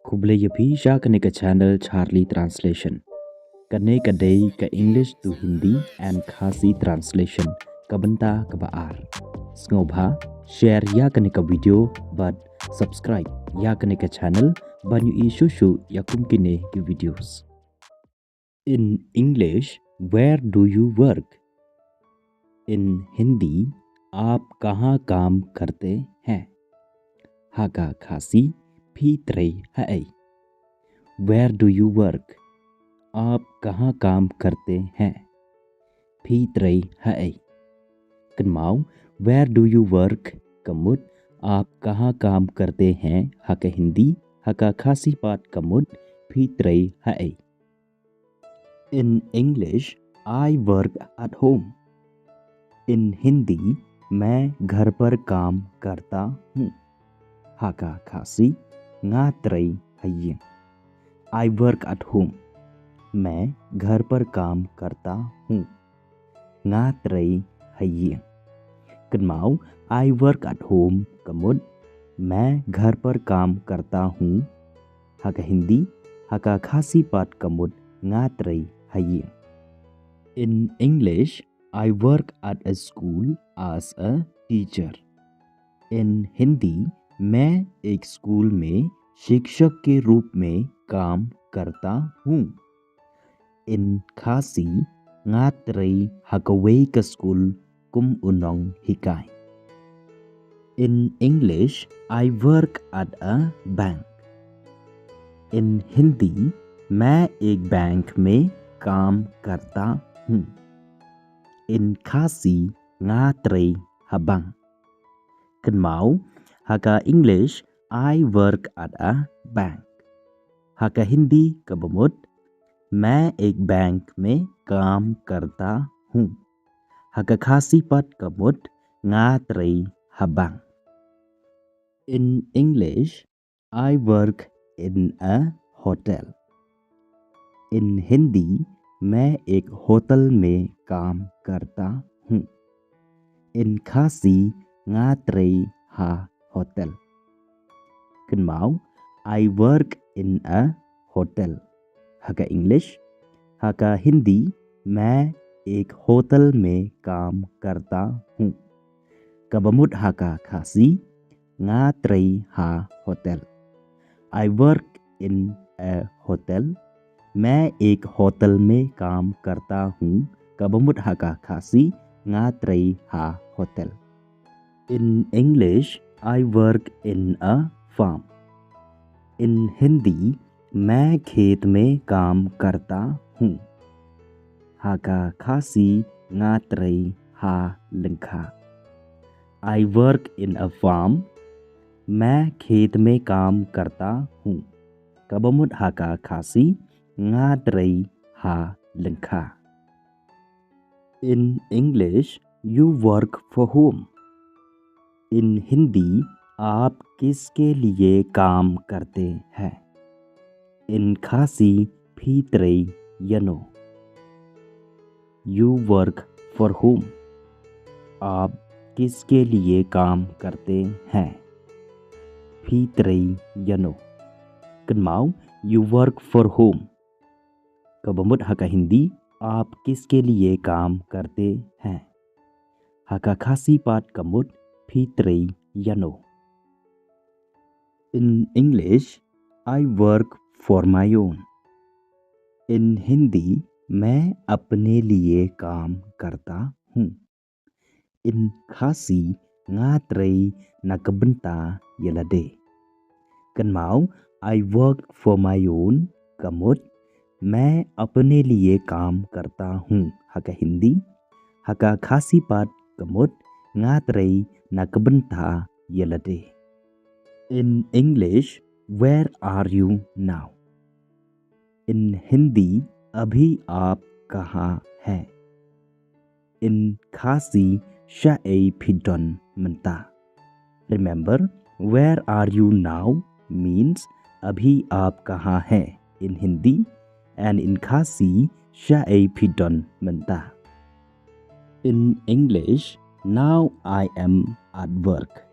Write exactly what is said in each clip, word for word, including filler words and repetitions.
Khublei ïa phi sha kane ka channel Charlie Translation. Kane ka dei ka English to Hindi and Khasi translation ka bynta kaba ar. Sngewbha share ïa kane ka video bad subscribe ïa kane ka channel ban ïohi shuh shuh ïa kum kine ki videos. In English, where do you work? In Hindi, आप कहाँ काम करते हैं? Ha ka Khasi, phi trei ha ei? Where do you work? आप कहाँ काम करते हैं? Phi trei ha ei? Kynmaw, where do you work? Ka mut, आप कहाँ काम करते हैं? Ha ka Hindi, ha ka Khasi pat ka mut, phi trei ha ei? In English, I work at home. In Hindi, मैं घर पर काम करता हूँ. Ha ka Khasi, nga trei ha ïing. I work at home. मैं घर पर काम करता हूँ. Nga trei ha ïing. Kynmaw, I work at home ka mut, मैं घर पर काम करता हूँ. Ha ka Hindi, ha ka Khasi pat ka mut, nga trei ha ïing. In English, I work at a school as a teacher. In Hindi, मैं एक स्कूल में शिक्षक के रूप में काम करता हूँ. In Khasi, nga trei ha kawei ka skul kum u nonghikai. In English, I work at a bank. In Hindi, मैं एक बैंक में काम करता हूँ. In Khasi, nga trei ha bank. Kynmaw, ha ka English, I work at a bank. Ha ka Hindi kaba mut, मैं एक बैंक में काम करता हूँ. Ha ka Khasi pat ka mut, nga trei ha bank. In English, I work in a hotel. In Hindi, मैं एक होटल में काम करता हूँ. In Khasi, nga trei ha hotel. Kynmaw, I work in a hotel. Ha ka English, ha ka Hindi, मैं एक होटल में काम करता हूँ. Kaba mut ha ka Khasi, nga trei ha hotel. I work in a hotel. मैं एक होटल में काम करता हूँ. Kaba mut ha ka Khasi, nga trei ha hotel. In English, I work in a farm. In Hindi, मैं खेत में काम करता हूँ. Ha ka Khasi, nga trei ha lyngkha. I work in a farm. मैं खेत में काम करता हूँ. Kaba mut ha ka Khasi, nga trei ha lyngkha. In English, you work for whom? In Hindi, आप किसके लिए काम करते हैं? In Khasi, phi trei ïano? You work for whom? आप किसके लिए काम करते हैं? Phi trei ïano? Kynmaw, you work for whom. Kaba mut ha ka Hindi, आप किसके लिए काम करते हैं? Ha ka Khasi pat ka mut, phi trei ïano? In English, I work for my own. In Hindi, मैं अपने लिए काम करता हूँ. In Khasi, nga trei na ka bynta ïa lade. Kynmaw, I work for my own, ka mut, मैं अपने लिए काम करता हूँ. Ha ka Hindi, ha ka Khasi pat ka mut, nga trei na ka bynta ïa lade. In English, where are you now? In Hindi, अभी आप कहाँ हैं? In Khasi, shaei phi don mynta? Remember, where are you now means अभी आप कहाँ हैं in Hindi, and in Khasi, shaei phi don mynta? In English, now I am at work.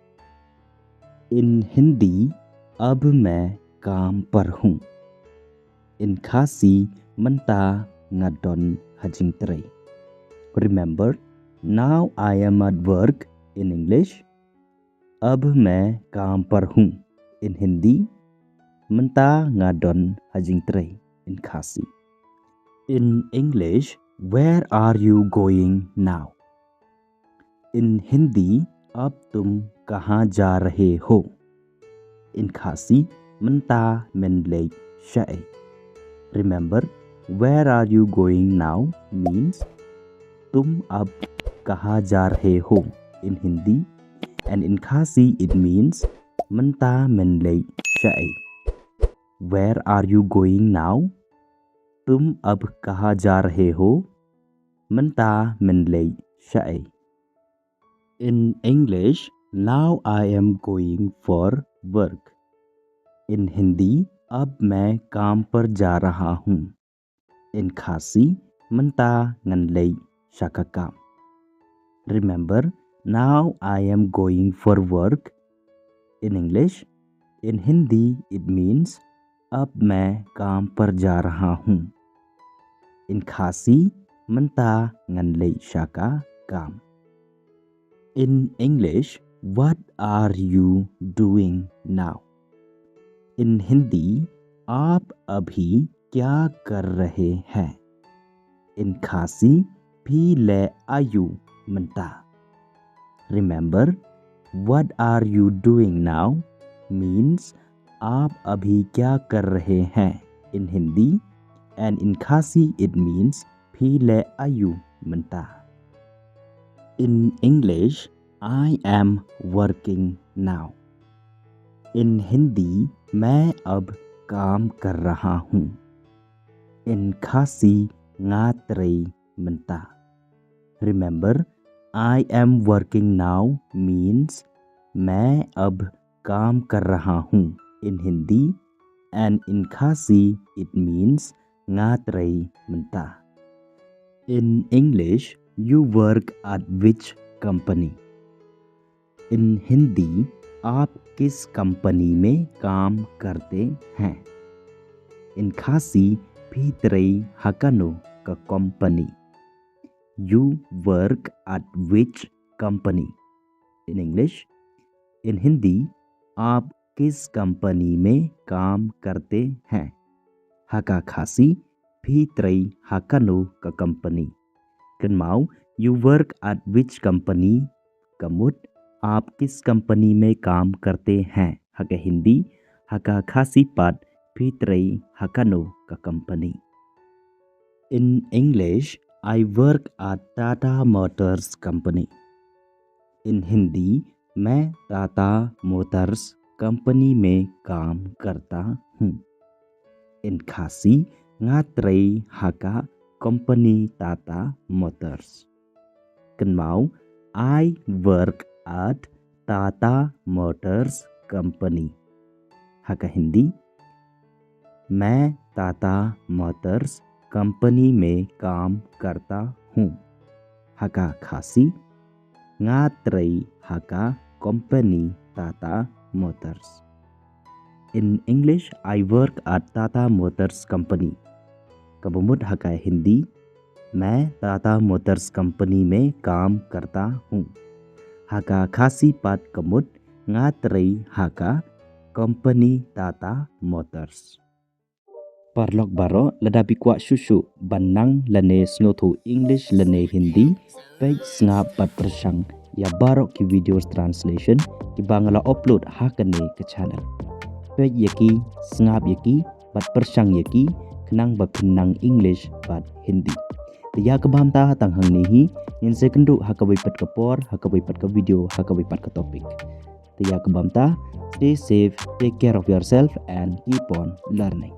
In Hindi, अब मैं काम पर हूँ। In Khasi, mynta nga don ha jingtrei. Remember, now I am at work. In English, अब मैं काम पर हूँ. In Hindi, mynta nga don ha jingtrei. In Khasi. In English, where are you going now? In Hindi, अब तुम कहाँ जा रहे हो? In Khasi, mynta men leit shaei? Remember, where are you going now means तुम अब कहाँ जा रहे हो in Hindi, and in Khasi it means mynta men leit shaei? Where are you going now? तुम अब कहाँ जा रहे हो? Mynta men leit shaei? In English, now I am going for work. In Hindi, अब मैं काम पर जा रहा हूँ. In Khasi, mynta ngan leit sha ka kam. Remember, now I am going for work. In English, in Hindi it means अब मैं काम पर जा रहा हूँ. In Khasi, mynta ngan leit sha ka kam. In English, what are you doing now? In Hindi, आप अभी क्या कर रहे हैं? In Khasi, phi leh aïu mynta? Remember, what are you doing now means आप अभी क्या कर रहे हैं in Hindi, and in Khasi it means phi leh aïu mynta. In English, I am working now. In Hindi, मैं अब काम कर रहा हूँ. In Khasi, nga trei mynta. Remember, I am working now means मैं अब काम कर रहा हूँ in Hindi, and in Khasi it means nga trei mynta. In English, you work at which company? In Hindi, आप किस कंपनी में काम करते हैं? In Khasi, phi trei ha kano ka company? You work at which company? In English, in Hindi, आप किस कंपनी में काम करते हैं? Ha ka Khasi, phi trei ha kano ka company? Kynmaw, you work at which company? Ka mut, आप किस कंपनी में काम करते हैं? Ha ka Hindi, ha ka Khasi pat, phi trei ha kano ka company? In English, I work at Tata Motors Company. In Hindi, मैं टाटा मोटर्स कंपनी में काम करता हूँ. In Khasi, nga trei ha ka company Tata Motors. Kynmaw, I work at Tata Motors Company. Ha ka Hindi, मैं टाटा मोटर्स कंपनी में काम करता हूँ. Ha ka Khasi, nga trei ha ka company Tata Motors. In English, I work at Tata Motors Company. Kaba mut ha ka Hindi, मैं टाटा मोटर्स कंपनी में काम करता हूँ. Ha ka Khasi pat ka mut, nga trei ha ka company Tata Motors. Paralok baroh, lada phi kwah shuh shuh ban nang lane sngewthuh English lane Hindi, peit, sngap bad pyrshang ïa baroh ki video translation kiba nga la upload ha kane ka channel. Peit ïa ki, sngap ïa ki bad pyrshang ïa ki khnang ba phin nang English bad Hindi. Te ïa kaba mynta tang hangne hi, ngin sa ïakynduh ha kawei pat ka por, ha kawei pat ka video, ha kawei pat ka topic. Te ïa kaba mynta, stay safe, take care of yourself and keep on learning.